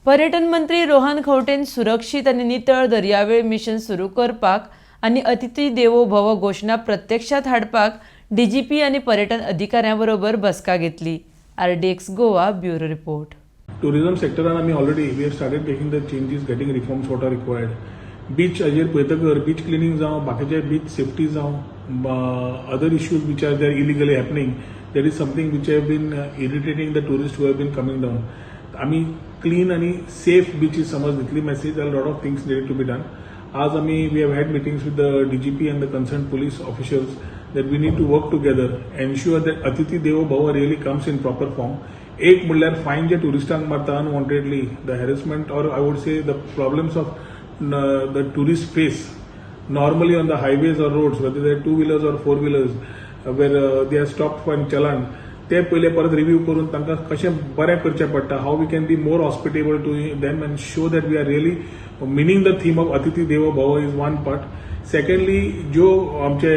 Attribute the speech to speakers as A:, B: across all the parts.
A: पर्यटन मंत्री रोहन खंवटेन सुरक्षीत आनी नितळ दर्यावेळ मिशन सुरू करपाक आनी अतिथी देवो भव घोशणा प्रत्यक्षात हाडपाक डीजीपी आनी पर्यटन अधिकाऱ्यां बरोबर बसका घेतली. RDX Goa, bureau report.
B: Tourism सेक्टरान आमी already we have started taking the changes, getting reforms what are required. Beach हाजेर पळयतकर बीच क्लिनींग जावं, बाकीचे बीच सेफ्टी जावं, other issues which are there illegally happening, that is something which have been irritating the tourist who have been coming down. आमी clean आनी safe बिचीस समज दितली message, there lot of things needed to be done. आज आमी we have had meetings with the DGP and the concerned police officials that we need to work together, ensure that Atithi Devo Bhava really comes in proper form. एक म्हणल्यार fine जे ट्युरिस्टांक मारता unwantedly, the harassment or, I would say, the problems of the tourist face normally on the highways or roads, whether they two wheelers or four wheelers, where they are stopped for challan, ते पयले परत review करून तांकां कशें बरें करचें पडटा, how we can be more hospitable to them and show that we are really meaning the theme of Atithi Devo Bhava is one part. Secondly, ज्यो आमचे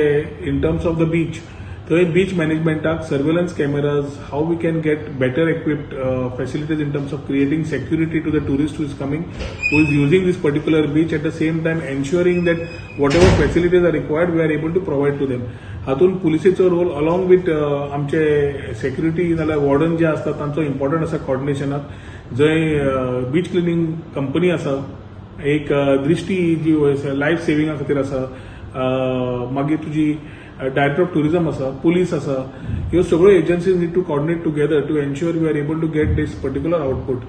B: in terms of the beach, थंय beach मॅनेजमेंटाक surveillance cameras, how we can get better equipped facilities in terms of creating security to the tourist who is coming, who is using this particular beach, at the same time ensuring that whatever facilities are required, we are able to provide to them. हातून पुलिसेचो role along with आमचे security नाल्यार warden जे आसता तांचो important आसा कॉर्डिनेशनाक. जंय beach cleaning company आसा, एक दृष्टी जी लायफ सेविंगा खातीर आसा, मागीर तुजी डायरेक्टर ऑफ टुरिझम आसा, पुलीस आसा, ह्यो सगळ्यो agencies need to coordinate together to ensure we are able to get this particular output.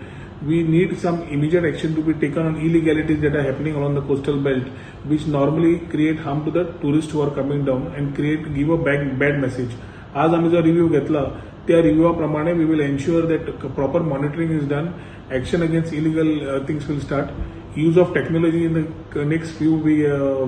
B: We need some immediate action to be taken on illegalities that are happening along the coastal belt, which normally create harm to the tourists who are coming down and create give a bad, bad message. आज आम्ही जो review घेतला, त्या रिव्ह्यूआ प्रमाणे we will ensure that proper monitoring is done, action against illegal things will start. Use of technology, in the next few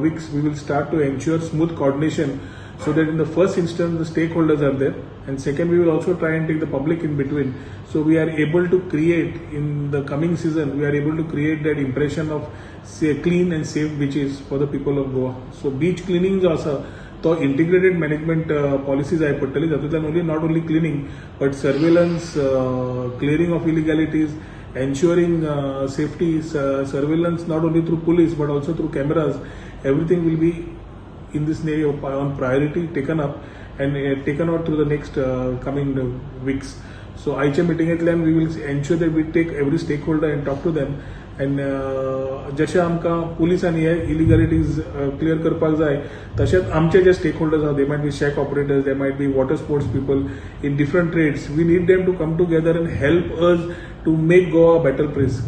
B: weeks we will start to ensure smooth coordination so that in the first instance the stakeholders are there, and second, we will also try and take the public in between, so we are able to create, in the coming season, we are able to create that impression of, say, clean and safe beaches for the people of Goa. So beach cleaning जो आसा तो integrated management policy जाय पडटली, जातूंतल्यान only not only cleaning but surveillance, clearing of illegalities, ensuring safety, surveillance not only through police but also through cameras, everything will be in this area on priority taken up and taken out through the next coming weeks. So आयच्या मिटिंगेंतल्यान we will ensure that we take every stakeholder and talk to them and जशें आमकां police आनी हे इलिगलिटीज clear करपाक जाय, तशेंच आमचे जे stake holders आहा, they might be shack operators, they might be water sports people in different trades, we need them to come together and help us to make Goa a better place.